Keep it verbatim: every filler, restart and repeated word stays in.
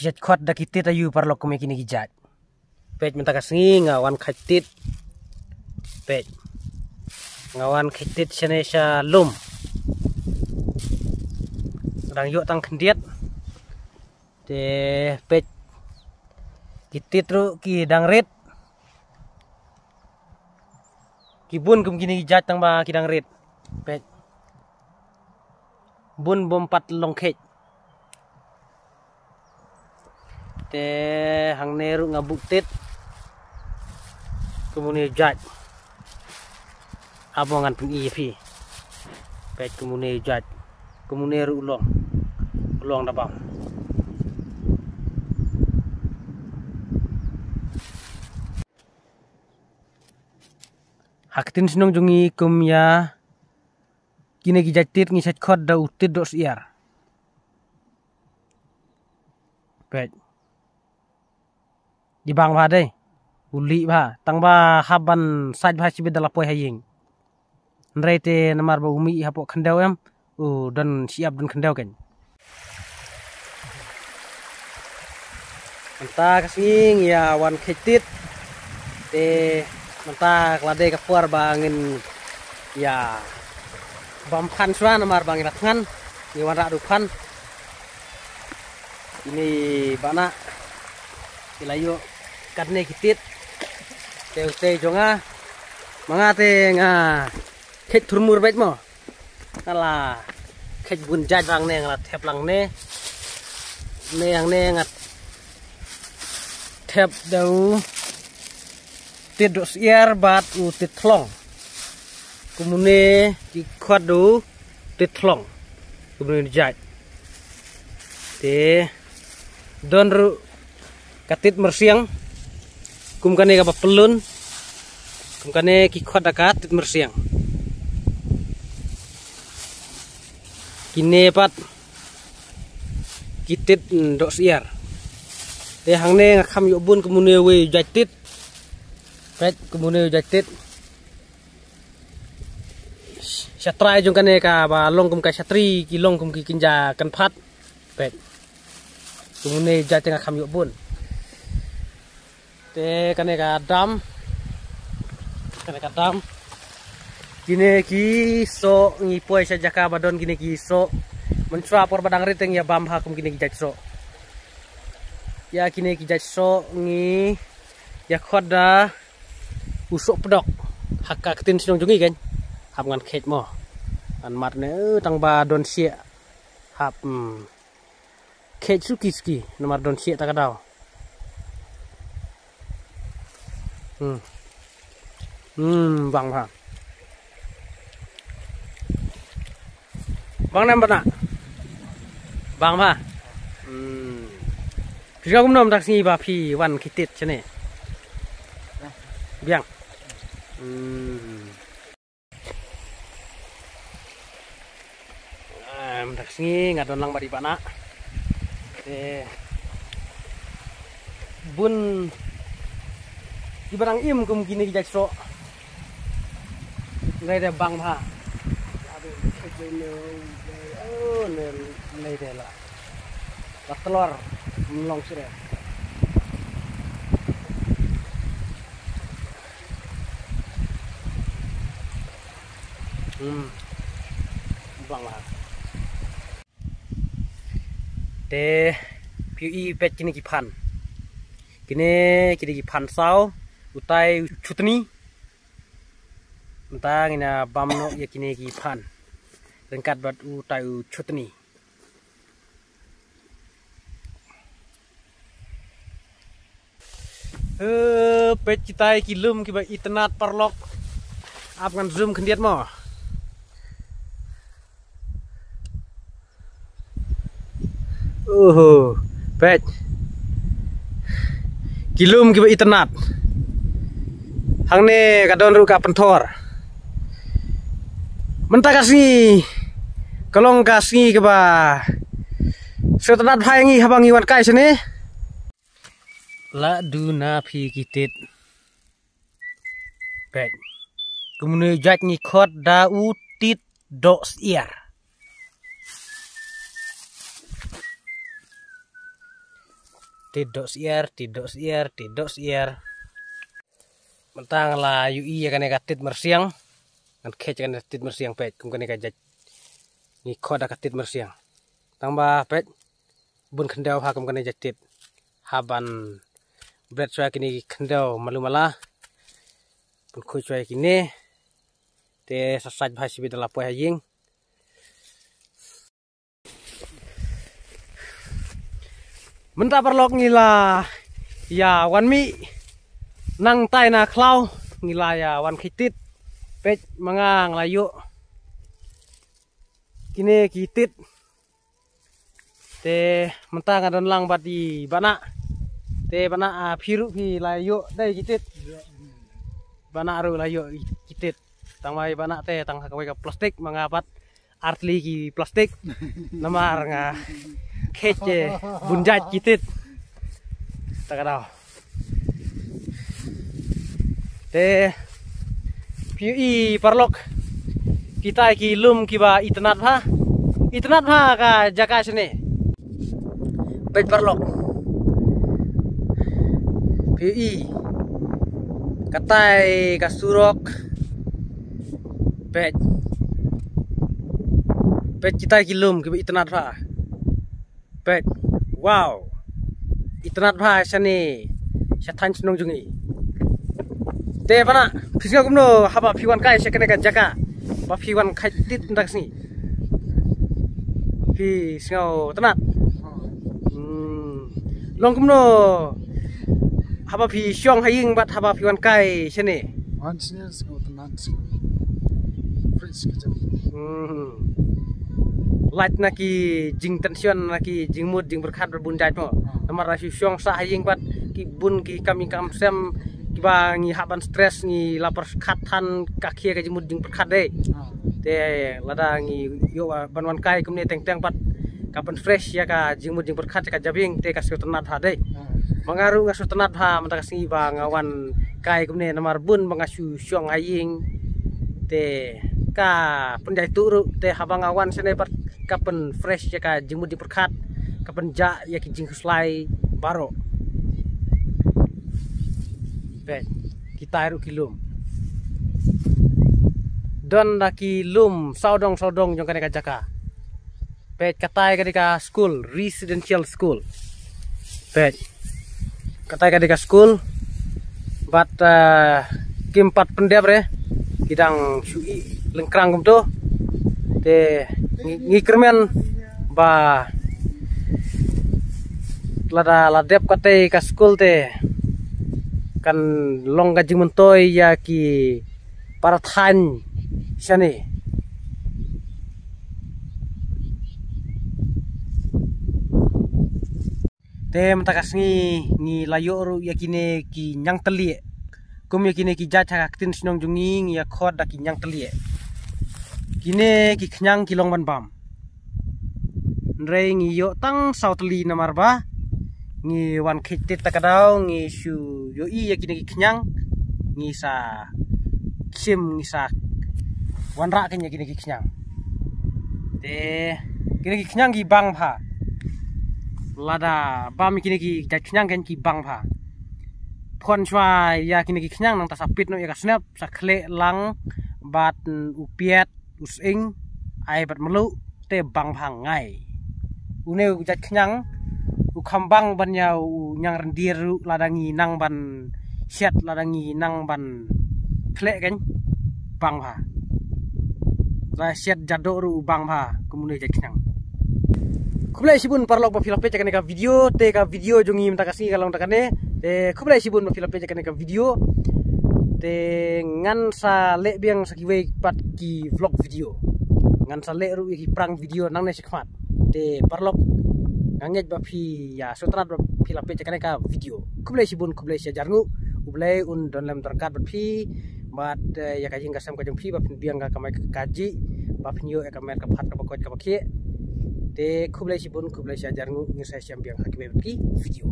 Jait khot da ki tit aïu paralok kum ïa kine ki jait. Peit mynta ka sngi nga wan kheit tit. Peit. Nga wan kheit tit shane sha lum. Dang ïoh tang khyndiat. Te peit. Ki tit ruh ki dang rit. Ki bun kum kine ki jait tang ba ki dang rit. Peit. Bun bym pat long kheit. Te hangne ruh nga buh tit. Kum une u jait. Hap mo ngan pyni ïa phi. Peit kum une u jait. Kum une ruh u long. U long da bam. Ha ktien shnong jong ngi kum ïa kine ki jait tit ngi shait khot da u tit doh syiar. Peit. Di bang bha dei. U lieh bha. Tang ba hap ban sait bha shibit da la poi ha ïing. Hynrei te namar ba u mih hapoh khyndew em. U don shyiap don khyndew kein. Mynta ka sngi ngi ïa wan kheit tit. Te mynta ka la dei ka por ba ngin ïa bam phan shuwa namar ba ngi la thngan. Ngi wanrah da u phan. Ine i bah Nah. Ki la ïoh katne ki tit. Te utei jong nga. Ma nga te nga kheit thurmur beit mo. Nga la kheit bun jait ba hangne nga la thep lang ne. Ne hangne nga thep da u tit doh syiar bad u tit thlong. Kum une ki khot da u tit thlong. Kum une jait. Te don ruh ka tit myrsiang. Kum kane kaba pyllun. Kum kane ki khot da ka tit myrsiang. Kine pat ki tit, mm, doh syiar. Te hangne nga kham ïoh bun kum une uwei u jait tit. Peit kum une u jait tit. Shatrai jong kane kaba long kum ka shatri ki long kum ki kynja kynphat. Peit. Kum une jait te nga kham ïoh bun. Te kane ka dam. Kane ka dam. Kine ki soh ngi poi sha jaka ba don kine ki soh. Mynshuwa por ba dang rit te ngi ïa bam bha kum kine ki jait soh. Ïa kine ki jait soh ngi ïa khot da u soh pdok. Ha ka ktien shnong jong ngi kein. Hap ngan kheit mo. Ngan mad ne, eh, tang ba don shiah. Hap, hmm. Kheit suki suki namar don shiah ta ka daw. Hmm. Hmm, bang bha. Bang ne em bah Nah? Bang bha. Hmm. Phi sngewbha kumno mynta ka sngi ba phi wan kheit tit shane? Biang. Hmm. Ah, mynta ka sngi nga don lang bad i bah Nah. Te bun kiba dang im kum kine ki jait soh. Nai te bang bha. Oh, nai, nai te la. La tlor, mlong sire. Hmm. Bang lah. Te phi i peit kine ki phan. Kine, kine ki phan saw, utai u chutni. Mynta ngin ïa bam noh ïa kine ki phan. Ryngkat bad utai u chutni. Eh, peit kitai ki lum kiba itynnad paralok. Ap ngan zoom khyndiat mo. Oho, peit. Ki lum kiba itynnad. Hangne ka don ruh ka pynthor. Mynta ka sngi ka long ka sngi kaba sngewtynnad bha ïa ngi haba ngi wan kai shane. La duna phi ki tit. Peit. Kumne jait ngi khot da u tit doh syiar. Tit doh syiar, tit doh syiar, tit doh syiar. Mynta nga la ïohi ïa kane ka tit myrsiang. Ngan khet ïa kane ka tit myrsiang, peit kum kane ka jait. Ngi khot da ka tit myrsiang. Tang ba peit, bun khyndew ha kum kane ka jait tit. Hap ban bret shuwa kine ki khyndew malu mala. Pynkhuid shuwa kine. Te sa sait bha shibit da la poi ha ïing. Mynta paralok ngi la ïa wan mih nangtai na khlaw, ngi la ïa wan khet tit. Peit ma nga, nga la ïoh kine ki tit. Te mynta nga don lang bad i Bah Nah. Te Bah Nah, ah, phi ruh phi la ïoh dei ki tit. Bah Nah ruh la ïoh ki tit. Tang ba i Bah Nah te tang ha kawei ka plastik, ma nga pat ar tylli ki plastik. Namar nga khet bun jait ki tit. Ta ka daw. Te phi ïohi paralok, kita ki lum kiba itynnad bha. Itynnad bha ka jaka shane. Peit paralok. Phi ïohi. Katai ka surok. Peit. Peit kitai ki lum kiba itynnad bha. Peit. Wow. Itynnad bha shane. Sha thaiñ shnong jong ngi. Te Bah Nah, phi sngew kumno haba phi wan kai sha kane ka jaka ba phi wan khet tit mynta ka sngi? Phi sngew tynnad? Hmm. Long kumno haba phi shong ha ïing bad haba phi wan kai shane? Wan shane sngew tynnad, sngew fresh ka jaka. Hmm. Lait na ki jingtension, na ki jingmut jingpyrkhat bun jait mo. Ah. Namar la shu shong sah ha ïing bad ki bun ki kam ïing kam sem kiba ngi hap ban stress, ngi la pyrkhat than ka khia ka jingmut jingpyrkhat dei. Ah. Te lada ngi ïoh ban wan kai kumne teng teng pat ka pynfresh ïa ka jingmut jingpyrkhat ïa ka jabieng, te ka sngewtynnad bha dei. Ah. Ma nga ruh nga sngewtynnad bha mynta ka sngi ba nga wan kai kumne, namar bun ba nga shu shong ha ïing. Te ka pynjaituh ruh, te haba nga wan shane pat ka pynfresh ïa ka jingmut jingpyrkhat, ka pynjah ïa ki jingkhuslai baroh. Peit, kitai ruh ki lum. Don da ki lum sawdong sawdong jong kane ka jaka. Peit, katai ka dei ka skul, residential school. Peit. Katai ka dei ka skul. Bad, eh, kim pat pyndep re. Ki dang shu ïeh lyngkrang kumto. Te ngi, ngi kyrmen ba lada la dep katai ka skul te kan long ka jingmyntoi ïa ki para thaiñ shane. Te mynta ka sngi ngi la ïoh ruh ïa kine ki ñiangtyllieh. Kum ïa kine ki jait ha ka ktien shnong jong ngi, ngi ïa khot da ki ñiangtyllieh. Kine ki khñiang ki long ban bam. Hynrei ngi ïoh tang saw tylli namar ba ngi wan khet tit ta ka daw, ngi shu ïohi ïa kine ki khñiang, ngi sa shim, ngi sa wanrah kane ïa kine ki khñiang. Te kine ki khñiang ki bang bha. Lada bam kine ki jait khñiang kan ki bang bha. Phon shuwa ïa kine ki khñiang nangta sa pit noh ïa ka snep, sa khleh lang bad u piat, u sying, ai bad mluh, te bang bha ngai. Une u jait khñiang u kham bang ban ïa u ñiang ryndir ruh, lada ngi nang ban shet, lada ngi nang ban khleh kan bang bha. La shet jadoh ruh u bang bha kum une u jait khñiang. Khublei shibun paralok ba phi la peit ïa kane ka video, te ka video jong ngi mynta ka sngi ka long tang kane. Te khublei shibun ba phi la peit ïa kane ka video. Te ngan sa leh biang sa kiwei pat ki vlog video. Ngan sa leh ruh ïa ki prank video nangne shakhmat. Te paralok, nga ngeit ba phi ïa sngewtynnad ba phi la peit ïa kane ka video. Khublei shibun, khublei shihajar nguh. U Blei un don lem bad ryngkat bad phi. Bad, eh, ïa ka ïing ka sem ka jong phi ba phin biang ka kamai ka kajih, ba phin ïoh ïa ka met ka phad kaba koit kaba khiah. Te khublei shibun, khublei shihajar nguh, ngin sa ïashem biang ha kiwei pat ki video.